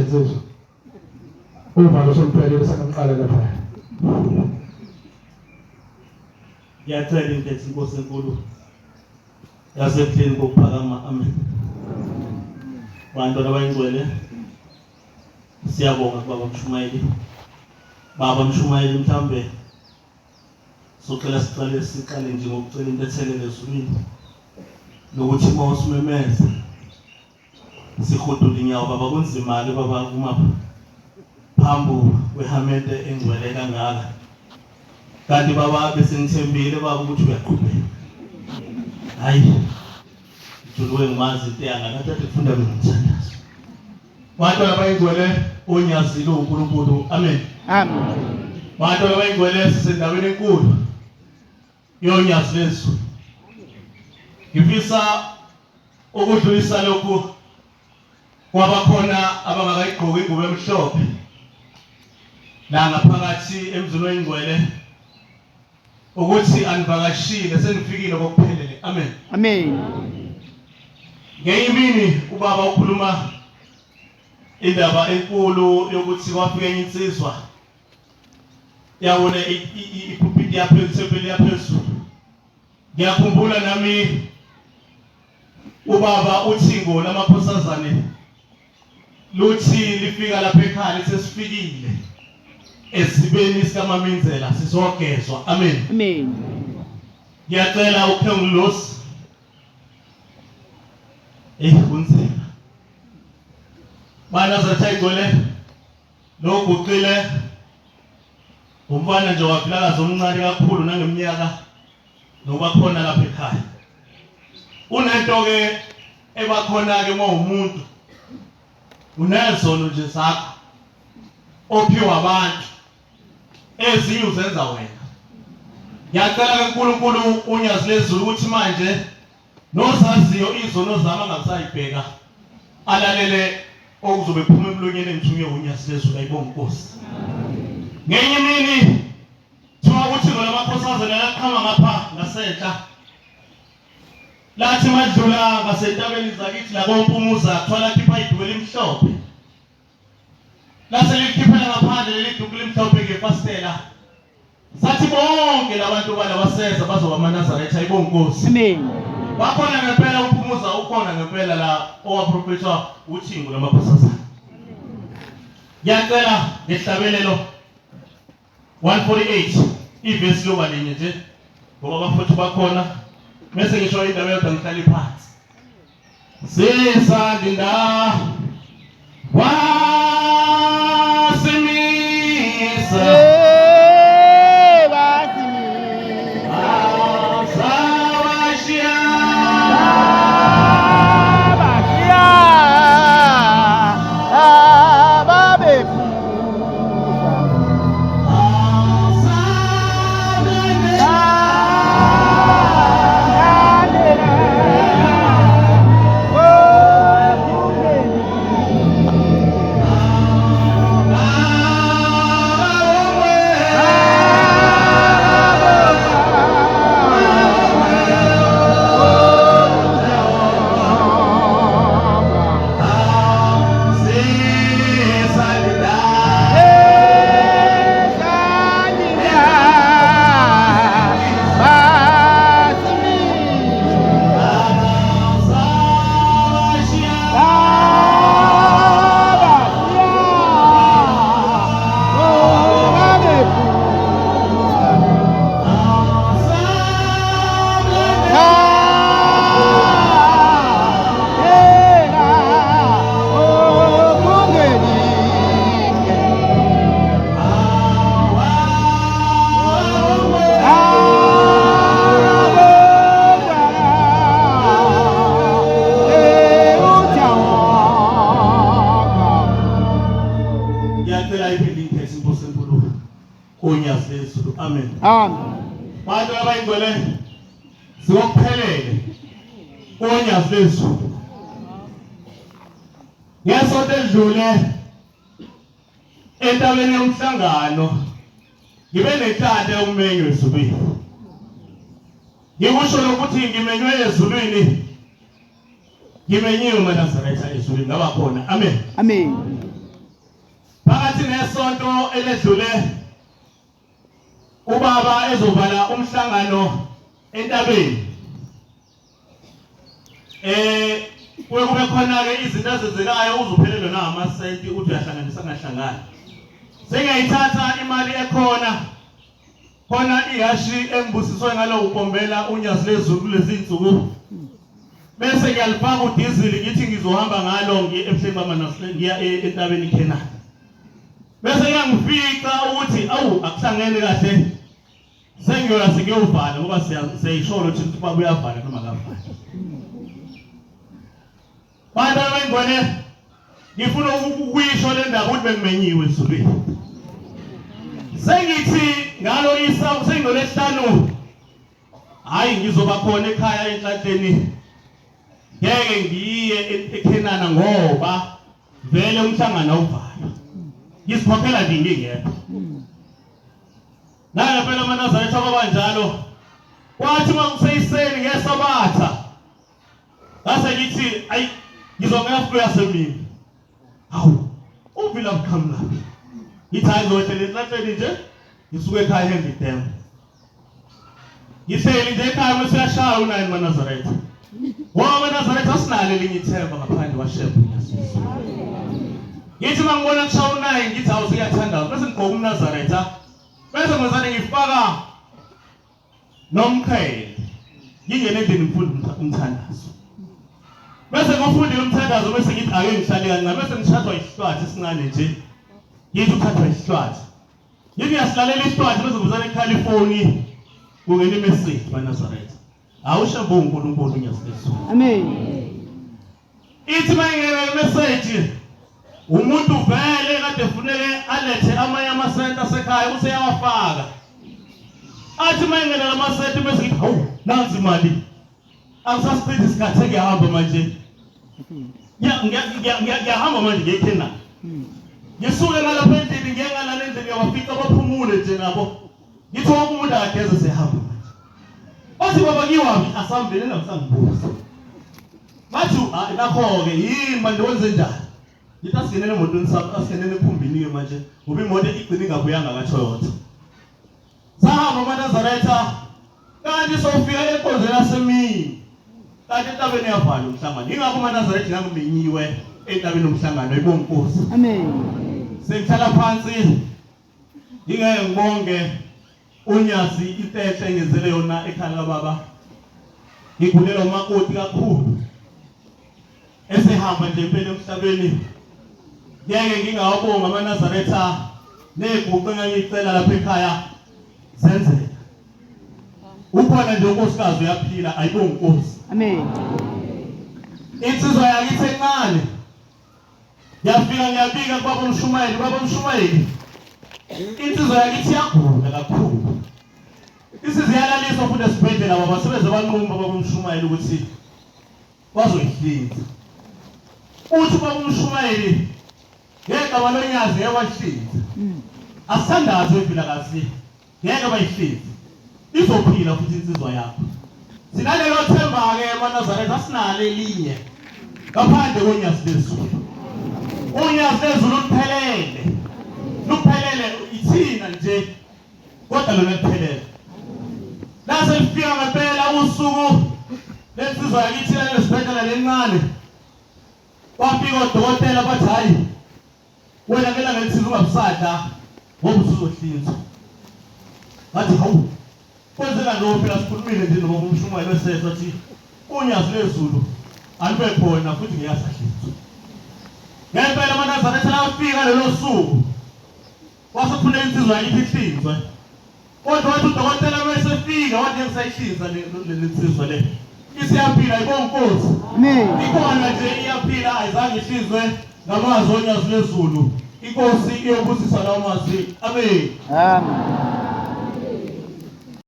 nsizwa. Uvalo soluphelile sangiqala lapha. Ngiyacela intethe inkosi enkulu yasebuhleni kokuphakama amen. Bantwana abayingcwele siyabonga kubaba Mshumayeli. Baba Mshumayeli mhlambe socela siqale siqale nje ngokucela intethelelo ezulwini nokuthi uma usimemeza Sihudula inyawo baba kunzima-ke baba kuma phambi kwehamente engcwele kangaka. Kanti baba bese ngithembile baba ukuthi uyaqhubeka. Hayi. Juluke ngimazi into yangana kade kufunda mina umthandazo. Bantwana abayingcwele unyazile uNkulunkulu. Amen. Amen. Bantwana abayingcwele sisendaweni enkulu yonyazi lezulu. Ngifisa Ukudlulisa lokhu kwabakhona abangakayigqoki ingubo emhlophe la ngaphakathi emzini oyingcwele ukuthi anivakashile senifikile kokuphelele. Amen. Amen. Ngenye imini ubaba ukhuluma indaba enkulu yokuthi kwafika enye insizwa yawona ipulpiti yaphezulu ithempeli yaphezulu. Ngiyakhumbula nami ubaba uthingo lamakhosazane luthi lifika lapha ekhaya lithi sesifikile esibeni sikamaminzela sizogezwa. Amen. Amen. Ngiyacela uKhengulosi. Eh kunzima. Bana zatha igcwele loguqile umfana nje wavilakaza omncane kakhulu nangeminyaka nokuba khona lapha ekhaya. Unento ke ebakhona ke uma umuntu unezono nje zakho ophiwa abantu ezinye uzenza wena. Ngiyacela ke uNkulunkulu unyazi lezulu ukuthi manje nozaziyo izono zami angasayibheka alalele okuzobe kuphuma emlonyeni engithunywe unyazi lezulu ayibonga inkosi. Ngenye imini Kuthiwa ukuthi ngolamakhosazana laqhama ngapha ngasenhla. Lathi madlula ngasentabeni zakithi la koMpumuza kuthiwa lakhipha iduku elimhlophe. Lase likhiphela ngaphandle leli duku limhlophe ngefasitela. Sathi bonke labantu bala baseza bazoba amaNazaretha ibonga inkosi. Amen. Bakhona ngempela uMpumuza ukhona ngempela la owaprofethwa uthingo lamakhosazana. Ngiyacela ngehlabelelo 148 ivesi loba linye nje ngoba abafowethu bakhona bese ngisho indaba eyodwa ngihlale phansi sisalinda wasimisa sawashiya Ngiyacela iphinde ingiphethe inkosi enkulu unyazi lezulu. Amen. Amen. Bantu abayingcwele Sikuphelele unyazi lezulu. Ngesonto edlule entabeni yomhlangano ngibe nenhlanhla yokumenywa ezulwini. Ngikusho lokuthi ngimenywe ezulwini ngimenyiwe maNazaretha ezulwini ngaba khona. Amen. Amen. Phakathi nesonto eledlule ubaba ezovala umhlangano entabeni. Kuye kube khona ke izinto ezenzekayo uzuphelelwe namasenti uthi uyahlanganisa ngahlangani. Sengiyayithatha imali ekhona khona ihashi engibusiswe ngalo ukombela unyazi lezulu kulezi insuku. Bese ngiyalifaka udizili ngithi ngizohamba ngalo ngiye ebuhleni bamanasile ngiya entabeni iKhenani. Bese kuyangifica ukuthi awu akuhlangene kahle sengiyoya sengiyowuvala ngoba siyayisholo thina ukuthi baba uyavala noma akavali. Bantu abangcwele ngifuna ukuyisho le ndaba ukuthi bengimenyiwe ezulwini. Sengithi ngalo isa sengolesihlanu hayi ngizoba khona ekhaya enhlanhleni ngeke ngiye eKhenana ngoba vele umhlangano awuvalwa ngizikhokhela nje ngingedwa nangempela amaNazaretha kwabanjalo kwathi uma kuseyiseni ngesabatha ngase ngithi ayi ngizongena futhi yasemini hawu uvila buqhamulaphi ngithi hayi ngizohlela enhlanhleni nje ngisuke ekhaya engidema Ngihleli nje ekhaya bese uyashaya unayini maNazaretha. Ngoba amaNazaretha asinalo elinye ithemba ngaphandle kwaShembe uNyazi. Ngithi uma ngibona kushaya unayini ngithi hawu siyathandaza bese ngigqoka umNazaretha. Bese ngizane ngifaka nomqhele. Ngingene endlini ngifunda umthandazo. Bese ngifundile umthandazo bese ngithi ake ngihlale kancane bese ngishathwa isihlwathi esincane nje. Ngithi uthathwa isihlwathi. Ngithi ngiyasilalela isihlwathi bese ngizana ekhala ifoni kungena imessage baNazaretha. Awushambo uNkulunkulu uNyazi lezulu. Amen. Ithi mayingena imessage umuntu vele kade funeke alethe amanye amasenti asekhaya useyawafaka. Athi mayingena lamasenti bese ngithi hawu nansi imali. Akusasichitha isikhathi sengiyahamba manje. Ngiyahamba manje ngiye eKhenani. Ngisuke ngalapha endlini ngiye ngalana endlini ngiyabafica baphumule nje nabo. Ngithi wonke umuntu akageze sehamba manje. Bathi baba kiwaphi asambeni engakusangibuza. Bathi nakho-ke yini manje wenze njani? Ngithi asingenele emotweni sakho asingenele ekhumbini-ke manje ngoba imoto igcine ingabuyanga kaToyota. Sahamba amaNazaretha kanti sofika enkonzweni yasemini kanti entabeni yavalwa umhlangano. Yingakho amaNazaretha ngangimenyiwe entabeni yomhlangano ayibonga inkosi. Amen. Sengihlala phansi ngingeke ngibonge uNyazi intenhle engenzele yona ekhaya kababa. Ngigulela umakoti kakhulu. Esehamba nje impela emhlabeni ngeke ngingawabonga amaNazaretha neguqe engangiyicela lapha ekhaya zenzeka. Ukhona nje unkosikazi uyaphila ayibonga inkosi. Amen. Insizwa yakithi encane yafika ngiyabika kubaba umshumayeli, baba umshumayeli insizwa yakithi iyagula kakhulu. Isize yalaliswa futhi esibhedlela baba sebeze banquma baba umshumayeli ukuthi bazoyihlinza. Uthi baba umshumayeli ngegama lonyazi ngeke wahlinza. Asithandaze evilakazi ngeke bayihlinze. Izophila futhi insizwa yakho. Sinalelo themba-ke emaNazaretha asinalo elinye ngaphandle konyazi lezulu. Unyazi lezulu luphelele. Luphelele ithina nje kodwa lona luphelele. Lase lifika ngempela usuku lensizwa yakithi lalesibhedlela lencane. Kwafika odokotela bathi hayi wena ngelanga elithize ungabusadla ngoba usuzohlinzwa. Ngathi hawu kwenzeka lokho phela sikhulumile nje noma umshumayeli wesehlo athi unyazi lezulu alube khona futhi ngeke asahlinzwa. Ngempela amaNazaretha lafika lelo suku kwase kufuneka insizwa yakithi ihlinzwe. Kodwa wathi udokotela mesefika wathi ngeke sayihlinza le nsizwa le. Isiyaphila ibonga inkosi. Amen. Ikhona nje iyaphila ayizange ihlinzwe ngamazwi onyazi lwezulu. Inkosi iyobusisa lawo mazwi. Amen. Amen.